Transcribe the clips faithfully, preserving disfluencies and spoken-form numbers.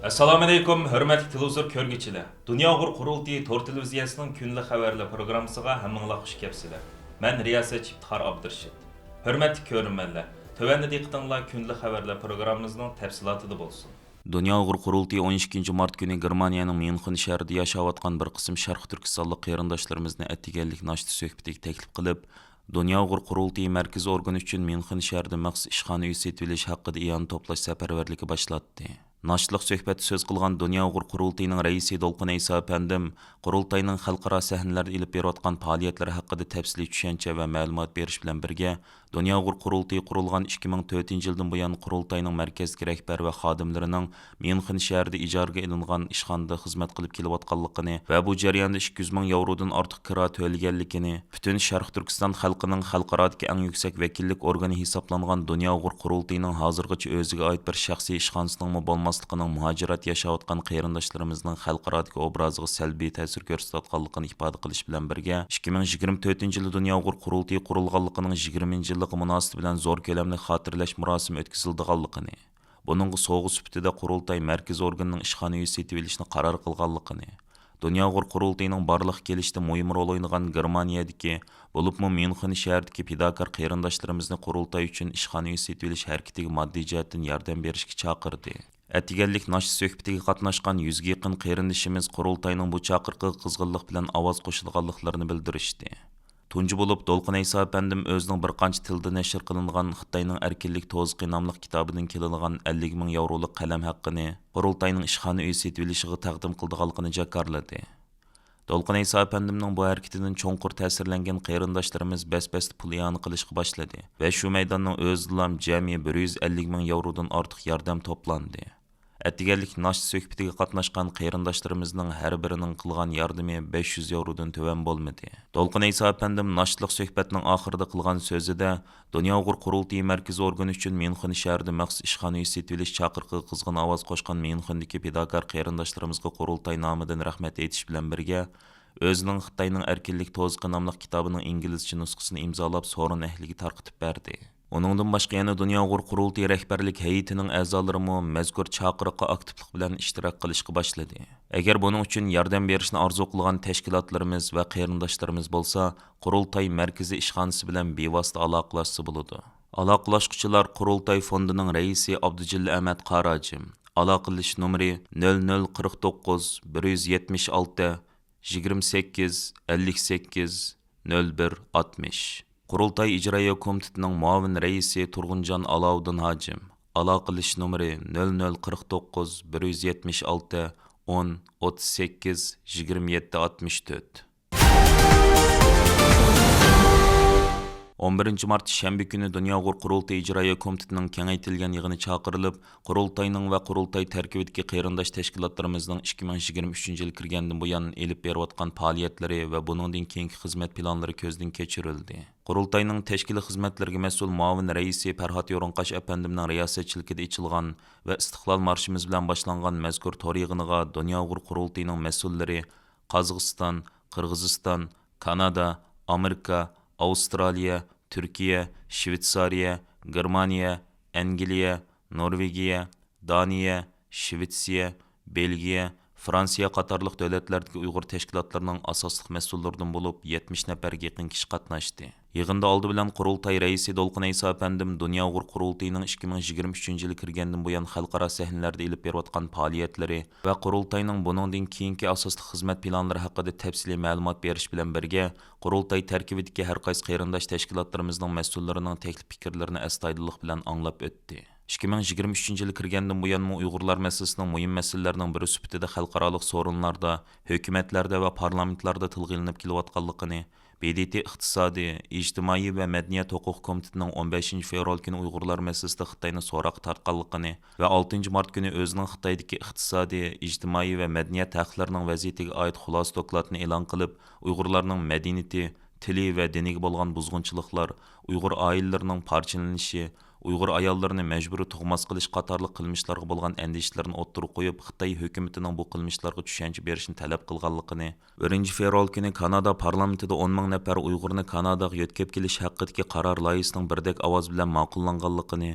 ئەسسالامۇئەلەيكۇم، ھۆرمەتلىك تېلېۋىزور كۆرگۈچىلەر! دۇنيا ئۇيغۇر قۇرۇلتىيى تور تېلېۋىزىيەسىنىڭ كۈندىلىك خەۋەرلەر پروگراممىسىغا ھەممىڭلار خۇش كەپسىلەر. مەن رىياسەتچى ئىپتىخار ئابدۇرېشىت. ھۆرمەتلىك كۆرۈرمەنلەر، تۆۋەندە دىققىتىڭلار كۈندىلىك خەۋەرلەر پروگراممىمىزنىڭ تەپسىلاتىدا بولسۇن. دۇنيا ئۇيغۇر قۇرۇلتىيى ئون ئىككىنچى مارت كۈنى گېرمانىيەنىڭ ميۇنخېن شەھىرىدە ياشاۋاتقان بىر قىسىم شەرقىي تۈركىستانلىق قېرىنداشلىرىمىزنى ئەتىگەنلىك ناشتا سۆھبىتىگە تەكلىپ قىلىپ، دۇنيا ئۇيغۇر قۇرۇلتىيى مەركىزىي ئورگىنى ئۈچۈن ميۇنخېن شەھىرىدە مەخسۇس ئىشخانا ئۆي سېتىۋېلىش ھەققىدە ئىئانە توپلاش سەپەرۋەرلىكى باشلاتتى. ناشتىلىق سۆھبەتتە سۆز قىلغان دۇنيا ئۇيغۇر قۇرۇلتىيىنىڭ رەئىسى دولقۇن ئەيسا ئەپەندىم قۇرۇلتاينىڭ خەلقئارا سەھنىلەردە ئېلىپ بېرىۋاتقان پائالىيەتلىرى ھەققىدە تەپسىلىي چۈشەنچە ۋە مەلۇمات بېرىش بىلەن بىرگە، دۇنيا ئۇيغۇر قۇرۇلتىيى قۇرۇلغان ئىككى مىڭ تۆتىنچى يىلدىن بۇيان، قۇرۇلتاينىڭ مەركەزدىكى رەھبەر ۋە خادىملىرىنىڭ ميۇنخېن شەھىرىدە ئىجارىگە ئېلىنغان ئىشخانىدا خىزمەت قىلىپ كېلىۋاتقانلىقىنى ۋە بۇ جەرياندا ئىككى يۈز مىڭ ياۋرودىن ئارتۇق كىرا تۆلىگەنلىكىنى، پۈتۈن شەرقىي تۈركىستان خەلقىنىڭ خەلقئارادىكى ئەڭ يۈكسەك ۋەكىللىك ئورگىنى ھېسابلانغان دۇنيا ئۇيغۇر قۇرۇلتىيىنىڭ ھازىرغىچە ئۆزىگە ئائىت بىر شەخسىي ئىشخانىسىنىڭمۇ بولماسلىقىنىڭ مۇھاجىرەتتە ياشاۋاتقان قېرىنداشلىرىمىزنىڭ خەلقئارادىكى ئوبرازىغا سەلبىي تەسىر كۆرسىتىۋاتقانلىقىنى ئىپادە قىلىش بىلەن بىرگە، ئىككى مىڭ يىگىرمە تۆتىنچى يىلى دۇنيا ئۇيغۇر قۇرۇلتىيى قۇرۇلغانلىقىنىڭ يىگىرمىنچى يىللىقى مۇناسىۋىتى بىلەن زور كۆلەملىك خاتىرىلەش مۇراسىمى ئۆتكۈزۈلىدىغانلىقىنى، بۇنىڭغا سوۋغا سۈپىتىدە قۇرۇلتاي مەركىزىي ئورگىنىنىڭ ئىشخانا ئۆيى سېتىۋېلىشنى قارار قىلغانلىقىنى، دۇنيا ئۇيغۇر قۇرۇلتىيىنىڭ بارلىققا كېلىشىدە مۇھىم رول ئوينىغان گېرمانىيەدىكى، بولۇپمۇ ميۇنخېن شەھىرىدىكى پىداكار قېرىنداشلىرىمىزنى قۇرۇلتاي ئۈچۈن ئىشخانا ئۆيى سېتىۋېلىش ھەرىكىتىگە ماددىي جەھەتتىن ياردەم بېرىشكە چاقىردى. ئەتىگەنلىك ناشتا سۆھبىتىگە قاتناشقان يۈزگە يېقىن قېرىندىشىمىز قۇرۇلتاينىڭ بۇ چاقىرىقىغا قىزغىنلىق بىلەن ئاۋاز قوشىدىغانلىقلىرىنى بىلدۈرۈشتى. تۇنجى بولۇپ، دولقۇن ئەيسا ئەپەندىم ئۆزىنىڭ بىر قانچە تىلدا نەشر قىلىنغان خىتاينىڭ ئەركىنلىك توزىقى ناملىق كىتابىدىن كېلىدىغان ئەللىك مىڭ ياۋرولۇق قەلەم ھەققىنى قۇرۇلتاينىڭ ئىشخانا ئۆيى سېتىۋېلىشىغا تەقدىم قىلىدىغانلىقىنى جاكارلىدى. دولقۇن ئەيسا ئەپەندىمنىڭ بۇ ھەرىكىتىدىن چوڭقۇر تەسىرلەنگەن قېرىنداشلىرىمىز بەس-بەستە پۇل ئىئانە قىلىشقا باشلىدى ۋە شۇ مەيداننىڭ ئۆزىدىلا جەمئىي بىر يۈز ئەللىك مىڭ ياۋرودىن ئارتۇق ياردەم توپلاندى. ئەتىگەنلىك ناشتا سۆھبىتىگە قاتناشقان قېرىنداشلىرىمىزنىڭ ھەر بىرىنىڭ قىلغان ياردىمى بەش يۈز ياۋرودىن تۆۋەن بولمىدى. دولقۇن ئەيسا ئەپەندىم ناشتىلىق سۆھبەتنىڭ ئاخىرىدا قىلغان سۆزىدە، دۇنيا ئۇيغۇر قۇرۇلتىيى مەركىزىي ئورگىنى ئۈچۈن ميۇنخېن شەھىرىدە مەخسۇس ئىشخانا ئۆيى سېتىۋېلىش چاقىرىقىغا قىزغىن ئاۋاز قوشقان ميۇنخېندىكى پىداكار قېرىنداشلىرىمىزغا قۇرۇلتاي نامىدىن رەھمەت ئېيتىش بىلەن بىرگە، ئۆزىنىڭ خىتاينىڭ ئەركىنلىك توزىقى ناملىق كىتابىنىڭ ئىنگلىزچە نۇسخىسىنى ئىمزالاپ، سورۇن ئەھلىگە تارقىتىپ بەردى. ئۇنىڭدىن باشقا يەنە دۇنيا ئۇيغۇر قۇرۇلتىيى رەھبەرلىك ھەيئىتىنىڭ ئەزالىرىمۇ مەزكۇر چاقىرىققا ئاكتىپلىق بىلەن ئىشتىراك قىلىشقا باشلىدى. ئەگەر بۇنىڭ ئۈچۈن ياردەم بېرىشنى ئارزۇ قىلغان تەشكىلاتلىرىمىز ۋە قېرىنداشلىرىمىز بولسا، قۇرۇلتاي مەركىزىي ئىشخانىسى بىلەن بىۋاسىتە ئالاقىلەشسە بولىدۇ. ئالاقىلاشقۇچىلار قۇرۇلتاي فوندىنىڭ رەئىسى ئابدۇجېلىل ئەمەت قاراجىم. ئالاقىلىشىش نومۇرى: نۆل نۆل قىرىق توققۇز، بىر يۈز يەتمىش ئالتە، يىگىرمە سەككىز، ئەللىك سەككىز، نۆل بىر، ئاتمىش. قۇرۇلتاي ئىجرائىيە كومىتېتىنىڭ مۇئاۋىن رەئىسى تۇرغۇنجان ئالاۋۇدۇن ھاجىم. ئالاقىلىشىش نومۇرى: نۆل نۆل قىرىق توققۇز، بىر يۈز يەتمىش ئالتە، ئون، ئوتتۇز سەككىز، يىگىرمە يەتتە، ئاتمىش تۆت. ئون بىرىنچى مارت شەنبە كۈنى دۇنيا ئۇيغۇر قۇرۇلتىيى ئىجرائىيە كومىتېتىنىڭ كېڭەيتىلگەن يىغىنى چاقىرىلىپ، قۇرۇلتاينىڭ ۋە قۇرۇلتاي تەركىبىدىكى قېرىنداش تەشكىلاتلىرىمىزنىڭ ئىككى مىڭ يىگىرمە ئۈچىنچى يىل كىرگەندىن بۇيان ئېلىپ بېرىۋاتقان پائالىيەتلىرى ۋە بۇنىڭدىن كېيىنكى خىزمەت پىلانلىرى كۆزدىن كەچۈرۈلدى. قۇرۇلتاينىڭ تەشكىلىي خىزمەتلىرىگە مەسئۇل مۇئاۋىن رەئىسى پەرھات يورۇنقاش ئەپەندىمنىڭ رىياسەتچىلىكىدە ئېچىلغان ۋە ئىستىقلال مارشىمىز بىلەن باشلانغان مەزكۇر تور يىغىنىغا دۇنيا ئۇيغۇر قۇرۇلتىيىنىڭ مەسئۇللىرى، قازاقىستان، قىرغىزىستان، كانادا، ئامېرىكا، ئاۋسترالىيە، تۈركىيە، شىۋېتسارىيە، گېرمانىيە، ئەنگلىيە، نورۋېگىيە، دانىيە، شىۋېتسىيە، بېلگىيە، فرانسىيە قاتارلىق دۆلەتلەردىكى ئۇيغۇر تەشكىلاتلىرىنىڭ ئاساسلىق مەسئۇللىرىدىن بولۇپ، يەتمىش نەپەرگە يېقىن كىشى قاتناشتى. يىغىندا ئالدى بىلەن قۇرۇلتاي رەئىسى دولقۇن ئەيسا ئەپەندىم دۇنيا ئۇيغۇر قۇرۇلتىيىنىڭ ئىككى مىڭ يىگىرمە ئۈچىنچى يىلى كىرگەندىن بۇيان خەلقئارا سەھنىلەردە ئېلىپ بېرىۋاتقان پائالىيەتلىرى ۋە قۇرۇلتاينىڭ بۇنىڭدىن كېيىنكى ئاساسلىق خىزمەت پىلانلىرى ھەققىدە تەپسىلىي مەلۇمات بېرىش بىلەن بىرگە، قۇرۇلتاي تەركىبىدىكى ھەر قايسى قېرىنداش تەشكىلاتلىرىمىزنىڭ مەسئۇللىرىنىڭ تەكلىپ پىكىرلىرىنى ئەستايىدىللىق بىلەن ئاڭلاپ ئۆتتى. ئىككى مىڭ يىگىرمە ئۈچىنچى يىلى كىرگەندىن بۇيانمۇ ئۇيغۇرلار مەسىلىسىنىڭ مۇھىم مەسىلىلەرنىڭ بىرى سۈپىتىدە خەلقئارالىق سورۇنلاردا، ھۆكۈمەتلەردە ۋە پارلامېنتلاردا تىلغا ئېلىنىپ كېلىۋاتقانلىقىنى، ب د ت ئىقتىسادىي، ئىجتىمائىي ۋە مەدەنىيەت ھوقۇق كومىتېتىنىڭ ئون بەشىنچى فېۋرال كۈنى ئۇيغۇرلار مەسىلىسىدە خىتاينى سوراققا تارتقانلىقىنى ۋە ئالتىنچى مارت كۈنى ئۆزىنىڭ خىتايدىكى ئىقتىسادىي، ئىجتىمائىي ۋە مەدەنىيەت ھەقلىرىنىڭ ۋەزىيىتىگە ئائىت خۇلاسە دوكلاتىنى ئېلان قىلىپ، ئۇيغۇرلارنىڭ مەدەنىيىتى، تىلى ۋە دىنىگە بولغان بۇزغۇنچىلىقلار، ئۇيغۇر ئائىلىلىرىنىڭ پارچىلىنىشى، ئۇيغۇر ئاياللىرىنى مەجبۇرىي تۇغماس قىلىش قاتارلىق قىلمىشلارغا بولغان ئەندىشىلىرىنى ئوتتۇرىغا قويۇپ، خىتاي ھۆكۈمىتىنىڭ بۇ قىلمىشلارغا چۈشەنچە بېرىشنى تەلەپ قىلغانلىقىنى، بىرىنچى فېۋرال كۈنى كانادا پارلامېنتىدا ئون مىڭ نەپەر ئۇيغۇرنى كاناداغا يۆتكەپ كېلىش ھەققىدىكى قارار لايىھىسىنىڭ بىردەك ئاۋاز بىلەن ماقۇللانغانلىقىنى،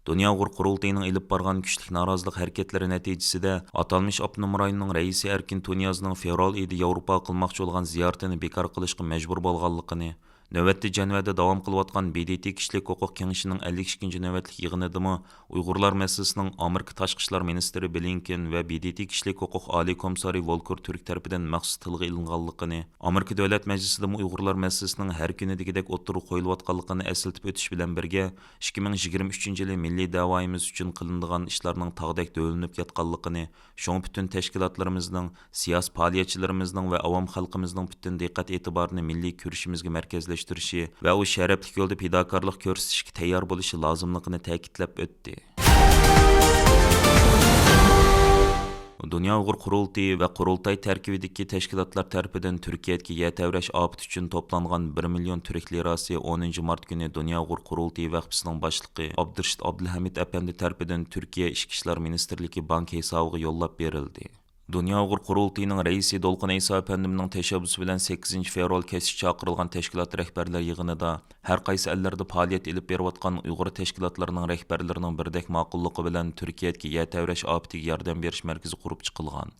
دۇنيا ئۇيغۇر قۇرۇلتىيىنىڭ ئېلىپ بارغان كۈچلۈك نارازىلىق ھەرىكەتلىرى نەتىجىسىدە، ئاتالمىش ئاپتونوم رايوننىڭ رەئىسى ئەركىن تۇنىيازنىڭ فېۋرال ئېيىدا ياۋروپاغا قىلماقچى بولغان زىيارىتىنى بىكار قىلىشقا مەجبۇر بولغانلىقىنى، نۆۋەتتە جەنۋەدە داۋام قىلىۋاتقان ب د ت كىشىلىك ھوقۇق كېڭىشىنىڭ ئەللىك ئىككىنچى نۆۋەتلىك يىغىنىدىمۇ ئۇيغۇرلار مەسىلىسىنىڭ ئامېرىكا تاشقى ئىشلار مىنىستىرى بلىنكېن ۋە ب د ت كىشىلىك ھوقۇق ئالىي كومىسسارى ۋولكېر تۈرك تەرىپىدىن مەخسۇس تىلغا ئېلىنغانلىقىنى، ئامېرىكا دۆلەت مەجلىسىدىمۇ ئۇيغۇرلار مەسىلىسىنىڭ ھەر كۈنى دېگۈدەك ئوتتۇرىغا قويۇلۇۋاتقانلىقىنى ئەسلىتىپ ئۆتۈش بىلەن بىرگە، ئىككى مىڭ يىگىرمە ئۈچىنچى يىلى مىللىي دەۋايىمىز ئۈچۈن قىلىنىدىغان ئىشلارنىڭ تاغدەك دۆۋىلىنىپ ياتقانلىقىنى، شۇڭا پۈتۈن تەشكىلاتلىرىمىزنىڭ، سىياسىي پائالىيەتچىلىرىمىزنىڭ ۋە ئاۋام خەلقىمىزنىڭ پۈتۈن دىققەت ئېتىبارىنى مىللىي كۈرىشىمىزگە مەركەزلەشتۈرۈشى ۋە ئۇ شەرەپلىك يولدا پىداكارلىق كۆرسىتىشكە تەييار بولۇشى لازىملىقىنى تەكىتلەپ ئۆتتى. دۇنيا ئۇيغۇر قۇرۇلتىيى ۋە قۇرۇلتاي تەركىبىدىكى تەشكىلاتلار تەرىپىدىن تۈركىيەدىكى يەر تەۋرەش ئاپىتى ئۈچۈن توپلانغان بىر مىليون تۈرك لىراسى ئونىنچى مارت كۈنى دۇنيا ئۇيغۇر قۇرۇلتىيى ۋەقپىسىنىڭ باشلىقى ئابدۇرېشىت ئابدۇلھەمىد ئەپەندى تەرىپىدىن تۈركىيە ئىچكى ئىشلار مىنىستىرلىكى بانكا ھېسابىغا يوللاپ بېرىلدى. دۇنيا ئۇيغۇر قۇرۇلتىيىنىڭ رەئىسى دولقۇن ئەيسا ئەپەندىمنىڭ تەشەببۇسى بىلەن سەككىزىنچى فېۋرال كەچتە چاقىرىلغان تەشكىلات رەھبەرلەر يىغىنىدا ھەر قايسى ئەللەردە پائالىيەت ئېلىپ بېرىۋاتقان ئۇيغۇر تەشكىلاتلىرىنىڭ رەھبەرلىرىنىڭ بىردەك ماقۇللۇقى بىلەن تۈركىيەدىكى يەر تەۋرەش ئاپىتىگە ياردەم بېرىش مەركىزى قۇرۇپ چىقىلغان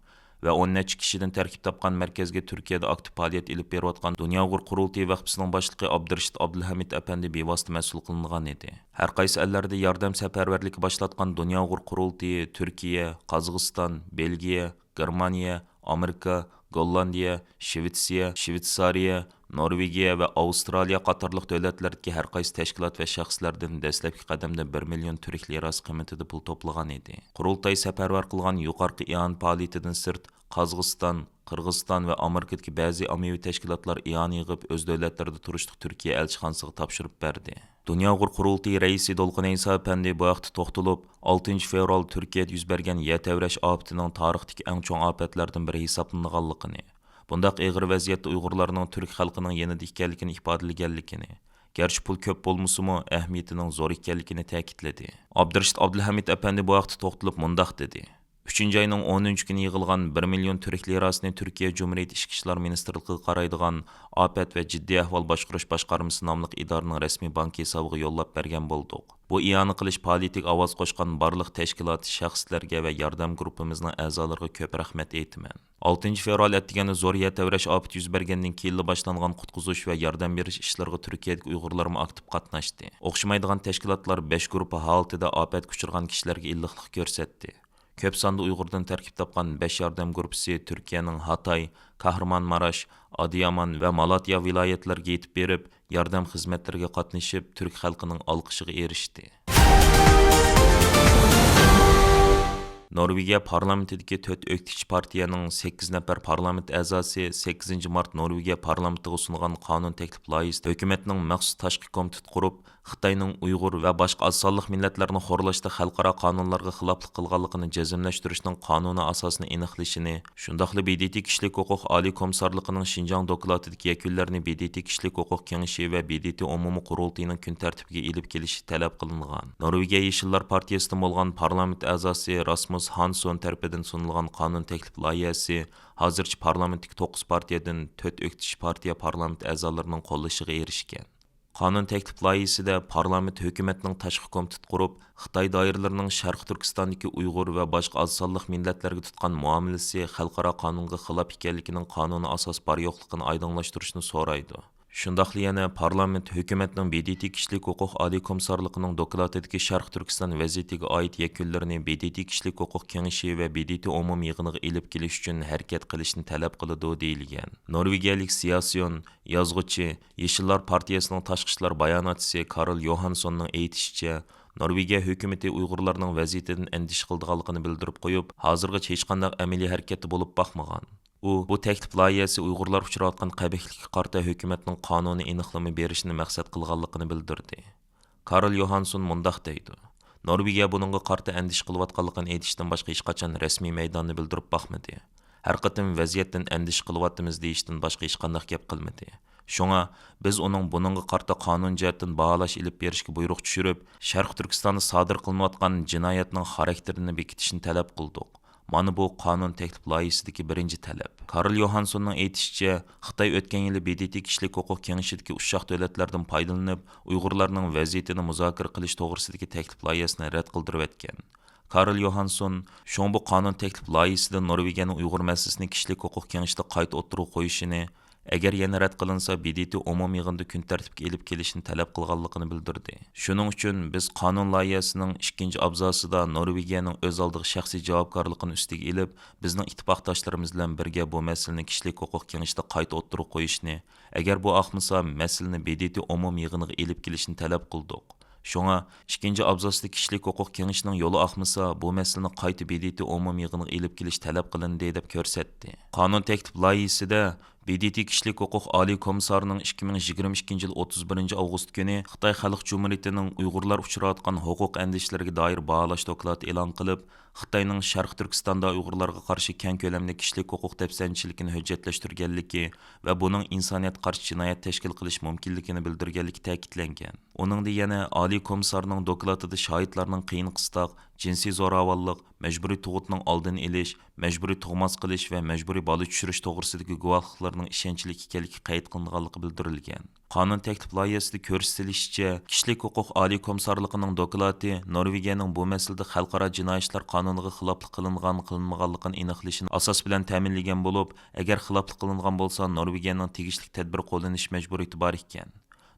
ۋە ئون نەچچە كىشىدىن تەركىب تاپقان مەركەزگە تۈركىيەدە ئاكتىپ پائالىيەت ئېلىپ بېرىۋاتقان دۇنيا ئۇيغۇر قۇرۇلتىيى ۋەقپىسىنىڭ باشلىقى ئابدۇرېشىت ئابدۇلھەمىد ئەپەندى بىۋاسىتە مەسئۇل قىلىنغان ئىدى. ھەر قايسى ئەللەردە ياردەم سەپەرۋەرلىكى باشلاتقان دۇنيا ئۇيغۇر قۇرۇلتىيى تۈركىيە، قازاقىستان، بېلگىيە، گېرمانىيە، ئامېرىكا، گوللاندىيە، شىۋېتسىيە، شىۋېتسارىيە، نورۋېگىيە ۋە ئاۋسترالىيە قاتارلىق دۆلەتلەردىكى ھەر قايسى تەشكىلات ۋە شەخسلەردىن دەسلەپكى قەدەمدە بىر مىليون تۈرك لىراسى قىممىتىدە پۇل توپلىغان ئىدى. قۇرۇلتاي سەپەرۋەر قىلغان يۇقىرىقى ئىئانە پائالىيىتىدىن سىرت، قازاقىستان، قىرغىزىستان ۋە ئامېرىكىدىكى بەزى ئاممىۋى تەشكىلاتلار ئىئانە يىغىپ، ئۆز دۆلەتلىرىدە تۇرۇشلۇق تۈركىيە ئەلچىخانىسىغا تاپشۇرۇپ بەردى. دۇنيا ئۇيغۇر قۇرۇلتىيى رەئىسى دولقۇن ئەيسا ئەپەندى بۇ ھەقتە توختىلىپ، ئالتىنچى فېۋرال تۈركىيەدە يۈز بەرگەن يەر تەۋرەش ئاپىتىنىڭ تارىختىكى ئەڭ چوڭ ئاپەتلەردىن بىرى ھېسابلىنىدىغانلىقىنى، بۇنداق ئېغىر ۋەزىيەتتە ئۇيغۇرلارنىڭ تۈرك خەلقىنىڭ يېنىدا ئىكەنلىكىنى ئىپادىلىگەنلىكىنى، گەرچە پۇل كۆپ بولمىسىمۇ، ئەھمىيىتىنىڭ زور ئىكەنلىكىنى تەكىتلىدى. ئابدۇرېشىت ئابدۇلھەمىد ئەپەندى بۇ ھەقتە توختىلىپ مۇنداق دېدى. ئۈچىنچى ئاينىڭ ئونىنچى كۈنى يىغىلغان بىر مىليون تۈرك لىراسىنى تۈركىيە جۇمھۇرىيىتى ئىچكى ئىشلار مىنىستىرلىقىغا قارايدىغان ئاپەت ۋە جىددىي ئەھۋال باشقۇرۇش باشقارمىسى ناملىق ئىدارىنىڭ رەسمىي بانكا ھېسابىغا يوللاپ بەرگەن بولدۇق. بۇ ئىئانە قىلىش پائالىيىتىگە ئاۋاز قوشقان بارلىق تەشكىلات، شەخسلەرگە ۋە ياردەم گۇرۇپپىمىزنىڭ ئەزالىرىغا كۆپ رەھمەت ئېيتىمەن. ئالتىنچى فېۋرال ئەتىگەندە زور يەر تەۋرەش ئاپىتى يۈز بەرگەندىن كېيىنلا باشلانغان قۇتقۇزۇش ۋە ياردەم بېرىش ئىشلىرىغا تۈركىيەدىكى ئۇيغۇرلارمۇ ئاكتىپ قاتناشتى. ئوخشىمايدىغان تەشكىلاتلار بەش گۇرۇپپا ھالىتىدە ئاپەتكە ئۇچرىغان كىشىلەرگە ئىللىقلىق كۆرسەتتى. كۆپ ساندا ئۇيغۇردىن تەركىب تاپقان بەش ياردەم گۇرۇپپىسى تۈركىيەنىڭ ھاتاي، كاھرىمانماراش، ئادىيامان ۋە مالاتيا ۋىلايەتلىرىگە يېتىپ بېرىپ، ياردەم خىزمەتلىرىگە قاتنىشىپ، تۈرك خەلقىنىڭ ئالقىشىغا ئېرىشتى. نورۋېگىيە پارلامېنتىدىكى تۆت ئۆكتىچى پارتىيەنىڭ سەككىز نەپەر پارلامېنت ئەزاسى سەككىزىنچى مارت نورۋېگىيە پارلامېنتىغا سۇنغان قانۇن تەكلىپ لايىھىسىدە ھۆكۈمەتنىڭ مەخسۇس تاشقى كومىتېت قۇرۇپ، خىتاينىڭ ئۇيغۇر ۋە باشقا ئاز سانلىق مىللەتلەرنى خورلاشتا خەلقئارا قانۇنلارغا خىلاپلىق قىلغانلىقىنى جەزملەشتۈرۈشنىڭ قانۇنىي ئاساسىنى ئېنىقلىشىنى، شۇنداقلا ب د ت كىشىلىك ھوقۇق ئالىي كومىسسارلىقىنىڭ شىنجاڭ دوكلاتىدىكى يەكۈنلىرىنى ب د ت كىشىلىك ھوقۇق كېڭىشى ۋە ب د ت ئومۇمىي قۇرۇلتىيىنىڭ كۈن تەرتىپىگە ئېلىپ كېلىشى تەلەپ قىلىنغان. نورۋېگىيە يېشىللار پارتىيىسىدىن بولغان پارلامېنت ئەزاسى راسمۇس ھانسون تەرىپىدىن سۇنۇلغان قانۇن تەكلىپ لايىھەسى ھازىرچە پارلامېنتتىكى توققۇز پارتىيەدىن تۆت ئۆكتىچى پارتىيە پارلامېنت ئەزالىرىنىڭ قوللىشىغا ئېرىشكەن. قانۇن تەكلىپ لايىھىسىدە پارلامېنت ھۆكۈمەتنىڭ تاشقى كومىتېت قۇرۇپ، خىتاي دائىرىلىرىنىڭ شەرقىي تۈركىستاندىكى ئۇيغۇر ۋە باشقا ئاز سانلىق مىللەتلەرگە تۇتقان مۇئامىلىسى خەلقئارا قانۇنغا خىلاپ ئىكەنلىكىنىڭ قانۇنىي ئاساس بار يوقلۇقىنى ئايدىڭلاشتۇرۇشنى سورايدۇ. شۇنداقلا يەنە پارلامېنت ھۆكۈمەتنىڭ ب د ت كىشىلىك ھوقۇق ئالىي كومىسسارلىقىنىڭ دوكلاتىدىكى شەرقىي تۈركىستان ۋەزىيىتىگە ئائىت يەكۈنلىرىنى ب د ت كىشىلىك ھوقۇق كېڭىشى ۋە ب د ت ئومۇمىي يىغىنىغا ئېلىپ كېلىش ئۈچۈن ھەرىكەت قىلىشنى تەلەپ قىلىدۇ، دېيىلگەن. نورۋېگىيەلىك سىياسىيون، يازغۇچى، يېشىللار پارتىيەسىنىڭ تاشقى ئىشلار باياناتچىسى كارل يوھانسوننىڭ ئېيتىشىچە، نورۋېگىيە ھۆكۈمىتى ئۇيغۇرلارنىڭ ۋەزىيىتىدىن ئەندىشە قىلىدىغانلىقىنى بىلدۈرۈپ قويۇپ، ھازىرغىچە ھېچقانداق ئەمەلىي ھەرىكەتتە بولۇپ باقمىغان. ئۇ بۇ تەكلىپ لايىھەسى ئۇيغۇرلار ئۇچراۋاتقان قەبىھلىككە قارىتا ھۆكۈمەتنىڭ قانۇنىي ئېنىقلىما بېرىشنى مەقسەت قىلغانلىقىنى بىلدۈردى. كارل يوھانسون مۇنداق دەيدۇ: نورۋېگىيە بۇنىڭغا قارىتا ئەندىشە قىلىۋاتقانلىقىنى ئېيتىشتىن باشقا ھېچقاچان رەسمىي مەيداندا بىلدۈرۈپ باقمىدى. ھەر قېتىم ۋەزىيەتتىن ئەندىشە قىلىۋاتىمىز دېيىشتىن باشقا ھېچقانداق گەپ قىلمىدى. شۇڭا بىز ئۇنىڭ بۇنىڭغا قارىتا قانۇن جەھەتتىن باھالاش ئېلىپ بېرىشكە بۇيرۇق چۈشۈرۈپ، شەرقىي تۈركىستاندا سادىر قىلىنىۋاتقان جىنايەتنىڭ خاراكتېرىنى بېكىتىشنى تەلەپ قىلدۇق. مانا بۇ قانۇن تەكلىپ لايىھىسىدىكى بىرىنچى تەلەپ. كارل يوھانسوننىڭ ئېيتىشىچە، خىتاي ئۆتكەن يىلى ب د ت كىشىلىك ھوقۇق كېڭىشىدىكى ئۇششاق دۆلەتلەردىن پايدىلىنىپ، ئۇيغۇرلارنىڭ ۋەزىيىتىنى مۇزاكىرە قىلىش توغرىسىدىكى تەكلىپ لايىھىسىنى رەت قىلدۇرۇۋەتكەن. كارل يوھانسون، شۇڭا بۇ قانۇن تەكلىپ لايىھىسىدە نورۋېگىيەنىڭ ئۇيغۇر مەسىلىسىنى كىشىلىك ھوقۇق كېڭىشىدە قايتا ئوتتۇرىغا قويۇشىنى، ئەگەر يەنە رەت قىلىنسا، ب د ت ئومۇمىي يىغىندا كۈن تەرتىپكە ئېلىپ كېلىشنى تەلەپ قىلغانلىقىنى بىلدۈردى. شۇنىڭ ئۈچۈن بىز قانۇن لايىھەسىنىڭ ئىككىنچى ئابزاسىدا نورۋېگىيەنىڭ ئۆز ئالدىغا شەخسىي جاۋابكارلىقىنى ئۈستىگە ئېلىپ، بىزنىڭ ئىتتىپاقداشلىرىمىز بىلەن بىرگە بۇ مەسىلىنى كىشىلىك ھوقۇق كېڭىشىدە قايتا ئوتتۇرىغا قويۇشنى، ئەگەر بۇ ئاقمىسا، مەسىلىنى ب د ت ئومۇمىي يىغىنىغا ئېلىپ كېلىشنى تەلەپ قىلدۇق. شۇڭا، ئىككىنچى ئابزاستا كىشىلىك ھوقۇق كېڭىشىنىڭ يولى ئاقمىسا، بۇ مەسىلىنى قايتا ب د ت ئومۇمىي يىغىنىغا ئېلىپ كېلىش تەلەپ قىلىندى، دەپ كۆرسەتتى. قانۇن تەكلىپ لايىھىسىدە ب د ت كىشىلىك ھوقۇق ئالىي كومىسسارىنىڭ ئىككى مىڭ يىگىرمە ئىككىنچى يىل ئوتتۇز بىرىنچى ئاۋغۇست كۈنى خىتاي خەلق جۇمھۇرىيىتىنىڭ ئۇيغۇرلار ئۇچراۋاتقان ھوقۇق ئەندىشىلىرىگە دائىر باھالاش دوكلاتى ئېلان قىلىپ، خىتاينىڭ شەرقىي تۈركىستاندا ئۇيغۇرلارغا قارشى كەڭ كۆلەمدە كىشىلىك ھوقۇق دەپسەندىچىلىكىنى ھۆججەتلەشتۈرگەنلىكى ۋە بۇنىڭ ئىنسانىيەتكە قارشى جىنايەت تەشكىل قىلىش مۇمكىنلىكىنى بىلدۈرگەنلىكى تەكىتلەنگەن. ئۇنىڭدا يەنە ئالىي كومىسسارنىڭ دوكلاتىدا شاھىتلارنىڭ قىيىن-قىستاق، جىنسىي زوراۋانلىق، مەجبۇرىي تۇغۇتنىڭ ئالدىنى ئېلىش، مەجبۇرىي تۇغماس قىلىش ۋە مەجبۇرىي بالا چۈشۈرۈش توغرىسىدىكى گۇۋاھلىقلىرىنىڭ ئىشەنچلىك ئىكەنلىكى قەيت قىلىنغانلىقى بىلدۈرۈلگەن. قانۇن تەكلىپ لايىھەسىدە كۆرسىتىلىشىچە، كىشىلىك ھوقۇق ئالىي كومىسسارلىقىنىڭ دوكلاتى نورۋېگىيەنىڭ بۇ مەسىلىدە خەلقئارا جىنايى ئىشلار قانۇنىغا خىلاپلىق قىلىنغان-قىلىنمىغانلىقىنى ئېنىقلىشىنى ئاساس بىلەن تەمىنلىگەن بولۇپ، ئەگەر خىلاپلىق قىلىنغان بولسا، نورۋېگىيەنىڭ تېگىشلىك تەدبىر قوللىنىش مەجبۇرىيىتى بار ئىكەن.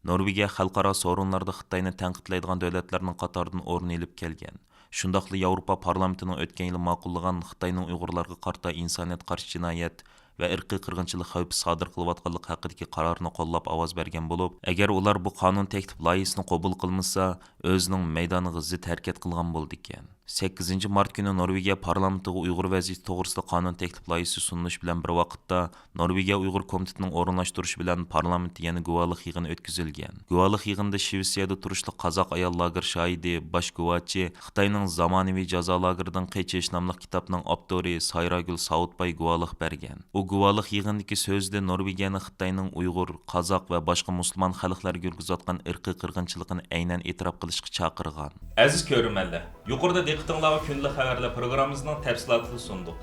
نورۋېگىيە خەلقئارا سورۇنلاردا خىتاينى تەنقىدلەيدىغان دۆلەتلەرنىڭ قاتارىدىن ئورۇن ئېلىپ كەلگەن. شۇنداقلا ياۋروپا پارلامېنتىنىڭ ئۆتكەن يىلى ماقۇللىغان خىتاينىڭ ئۇيغۇرلارغا قارىتا ئىنسانىيەتكە قارشى جىنايەت ۋە ئىرقىي قىرغىنچىلىق خەۋپى سادىر قىلىۋاتقانلىقى ھەققىدىكى قارارىنى قوللاپ ئاۋاز بەرگەن بولۇپ، ئەگەر ئۇلار بۇ قانۇن تەكلىپ لايىھىسىنى قوبۇل قىلمىسا، ئۆزىنىڭ مەيدانىغا زىت ھەرىكەت قىلغان بولىدىكەن. سەككىزىنچى مارت كۈنى نورۋېگىيە پارلامېنتىغا ئۇيغۇر ۋەزىيىتى توغرىسىدا قانۇن تەكلىپ لايىھىسى سۇنۇلۇش بىلەن بىر ۋاقىتتا، نورۋېگىيە ئۇيغۇر كومىتېتىنىڭ ئورۇنلاشتۇرۇشى بىلەن پارلامېنتتا يەنە گۇۋاھلىق يىغىنى ئۆتكۈزۈلگەن. گۇۋاھلىق يىغىنىدا شىۋېتسىيەدە تۇرۇشلۇق قازاق ئايال لاگېر شاھىدى، باش گۇۋاچى، خىتاينىڭ زامانىۋى جازا لاگېرىدىن قېچىش ناملىق كىتابنىڭ ئاپتورى سايراگۈل ساۋۇتباي گۇۋاھلىق بەرگەن. ئۇ گۇۋاھلىق يىغىنىدىكى سۆزىدە نورۋېگىيەنى خىتاينىڭ ئۇيغۇر، قازاق ۋە باشقا مۇسۇلمان خەلقلەرگە يۈرگۈزۈۋاتقان ئىرقىي قىرغىنچىلىقىنى ئەينەن ئېتىراپ قىلىشقا چاقىرغان. ئەزىز كۆرۈرمەنلەر، يۇقىرىدا دىققىتىڭلارغا كۈندىلىك خەۋەرلەر پروگراممىمىزنىڭ تەپسىلاتىنى سۇندۇق.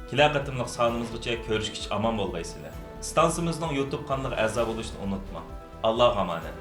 كېلەر قېتىملىق سانىمىزغىچە كۆرۈشكىچە ئامان بولغايسىلەر. ئىستانسىمىزنىڭ يۇتۇب قانىلىغا ئەزا بولۇشنى ئۇنتۇماڭ. ئاللاغا ئامانەت.